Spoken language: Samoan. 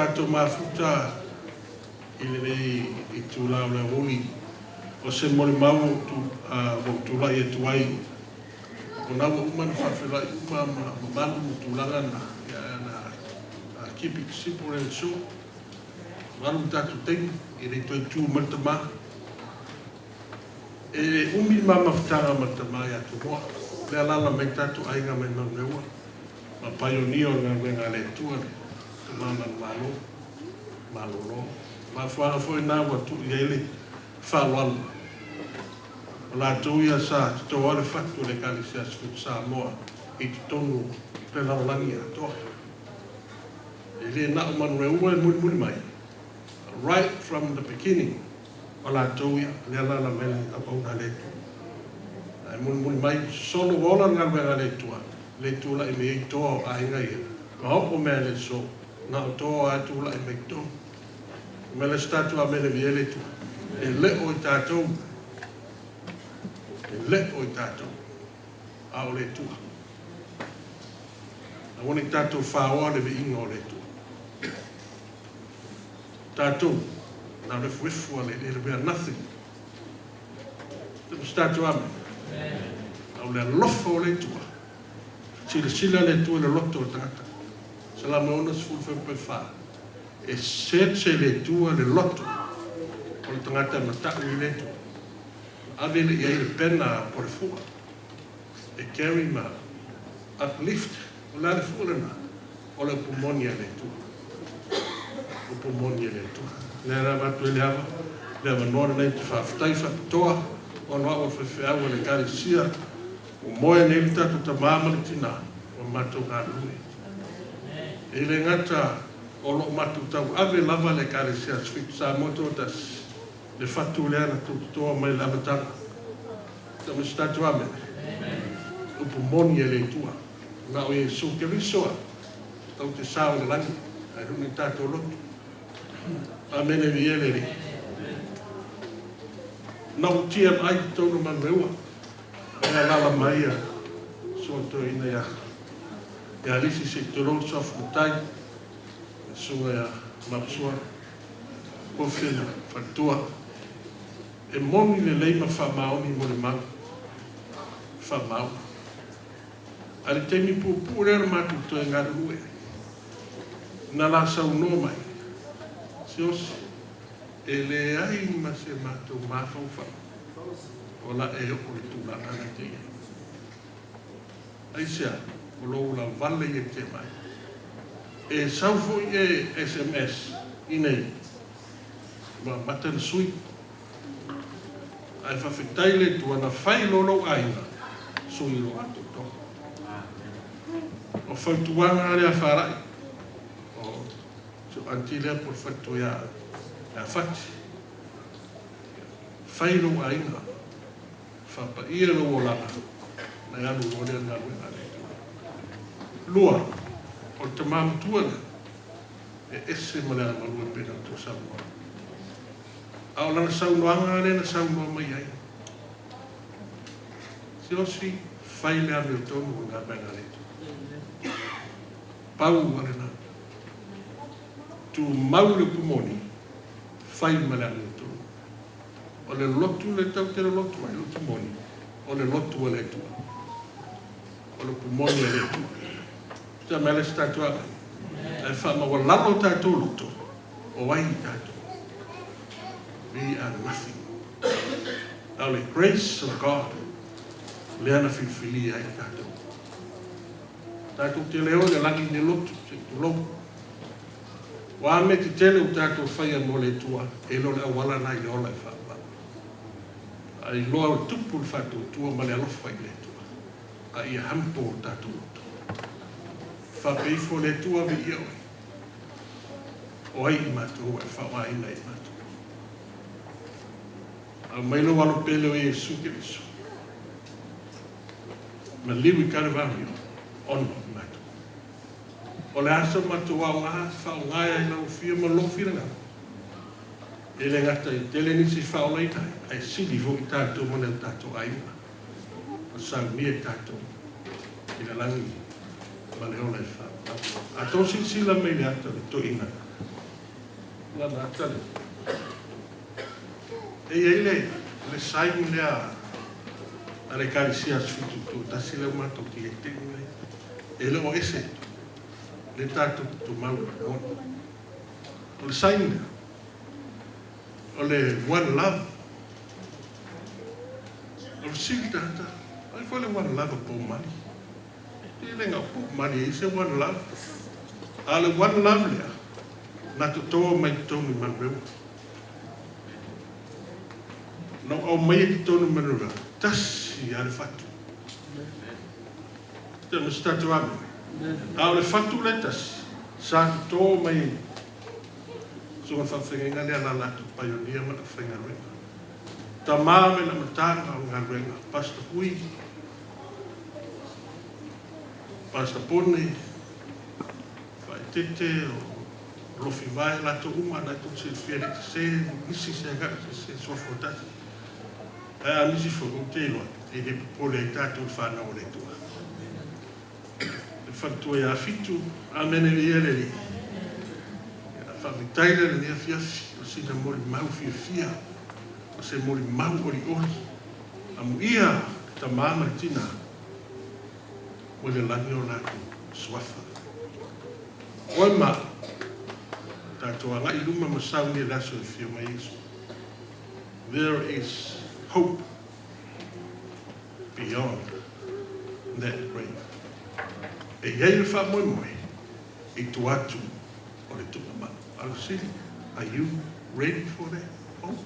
tatou mafuta i lenei itula o le aoauli, o se molimau ua ou tulai atu ai, ona ua uma ona faafeiloai uma ma mamalu ma tulaga na, ia keep it simple and short. Ua alu le tatou taimi, e le toe tu mai le tama. E umi le ma mafutaga ma le tama ia Tumua. Lea alaala mai tatou aiga mai Manureua. Ma paionia o le galuega a le Atua le tama manumalo, malolo. Mafuaaga foi na ua tuu i ai le faaaloalo. O latou ia sa totoa le fatu o le Ekalesia Aso Samoa i totonu o le lalolagi atoa. E le na o Manureua e mulimuli mai. Right from the beginning, o latou ia, lea alaala mai le auauna a le Atua. Ae mulimuli mai, sosolo ua ola le galuega a le Atua, le tulai mai ai toa o aiga ia, ma oo mea le aso, na o toa e tulai mai totonu. Ma le se tatou amene viia le Atua. E le o i tatou, e le o i tatou, a o le Atua. Aua ne i tatou faoa le viiga o le Atua. Tatou, na o le efuefu a le eleele, we are nothing. Se tatou amene. A o le alofa o le Atua. Silasila le Atua i le loto o le tagata. Salamo 64. E search e le Atua le loto o le tagata e matau i le Atua. Ave le i ai le pena po le fua. E carry ma uplift. O le a le fua lena. O le upu moni a le Atua. Upu moni a le Atua. Lea la avatu ai le ava. Le avanoa lenei te faafetai faapitoa. Ona au o le faifeau a le Ekalesia. Ua moe nei le tatou tama ma le tina. Ua matou galulue. E le gata o loo matou tauave lava le Ekalesia Aso Fitu Samoa Toatasi. Le fatu lea na tututoa mai le amataga. Ta se tatou amene. Upu moni e le Atua. Na o Iesu Keriso a tau te sao le lagi. Ae luna i tatou loto. Amene viia le Alii. Na ua TMI totonu Manureua. E alaala mai ia suatoina ia ia alisi se i tulou le suafa matai. Le susuga ia Maposua. Kofi ma faletua. E moni lelei ma faamaoni mo le mau. Faamau. A le taimi puupuu lea na matou toe galulue. Na la saunoa mai. Siaosi, e leai ma se matou mafaufau. O la e oo le tulaga na te i ai. Aisea, o lou lavale ia te mai. E sau foi e SMS i nei. Ma mata na sui. Ae faafetai le Atua na fai loa lou aiga, sui loa atoatoa. O fautuaga lea faala'i, o si ou aunty lea po o le faletua ia Fati. Fai lou aiga, faapaia lou olaga, na e alu loa lea le galuega a le Atua. Lua, o le tama matua lea, e ese ma le agamalu e pei ona outou saunoa. A o lana saunoaga lea na saunoa mai ai. Siaosi, fai le amiotonu o le galuega a le Atua. Pau a lena. Tumau le upu moni, fai ma le amiotonu. O le lotu le tau te le lotu ai, le upu moni, o le lotu a le Atua. O le upu moni a le Atua. Tia mai le se tatou amene. Ae faamaualalo tatou loto, o ai tatou. We are nothing. A o le grace of God, lea na filifilia ai tatou. Tatou te le o i le lagi i le lotu, se i tulou. Ua a mea tetele ua tatou faia mo le Atua, e le o le auala na i le ola e faavavau. A iloa o le tupu le faatuatua ma le alofa i le Atua. A ia humble o tatou loto. Faapea ifo le Atua viia oe. O ai i matou e faaaogaina i matou. Aumai lou alo pele o Iesu Keriso. Maliu i Kalevario, ona i matou. O le a sa matou aoga faaaoga ai lau afio ma lou finagalo. E le gata i tele nisi faaolaina ai, ae sili foi tatou ma nai o tatou aiga. Ma saunia i tatou i le lagi ma le ola e faavavau. A outou silasila mai i le ata o le toeaina, Lana ata le. E i ai le sign lea a le Ekalesia Aso 71 lea ua matou tigaitini nei. E le o ese le tatou tumau i le moni. O le sign lea, o le One Love. O le fesili tagata, ai foi le One Love o Poumali. E le gao Poumali e i se One Love. A le One Love lea, na totoa mai totonu i Manurewa. Na ou aumaia i totonu i Manurewa, tasi a le fatu. Te ma se tatou amene. A o le fatu le tasi, sa toto mai suga faafeagaiga lea la latou paionia ma le aufaigaluega. Tamā me le amataga o le galuega, Pastor Hui, Pastor Pone, Faaeteete, o Lofi Vae, latou uma na tou silafia le se nisi se agai se suafa o tasi. Ae a nisi foi ou te iloa, e le popole ai tatou le fanau o le Atua. Le faletua ia Fitu, amene le ia le Alii. Faafetai le lenei afiafi, o sina molimau fiafia, o se molimau olioli. Amuia le tamā ma le tinā, ua le lagi o latou suafa. Oe ma, tatou agai i luma ma sauni le aso e fia mai Iesu. There is hope beyond that grave. E i ai le faamoemoe i tua atu o le tuugamau. A o le fesili, are you ready for that hope?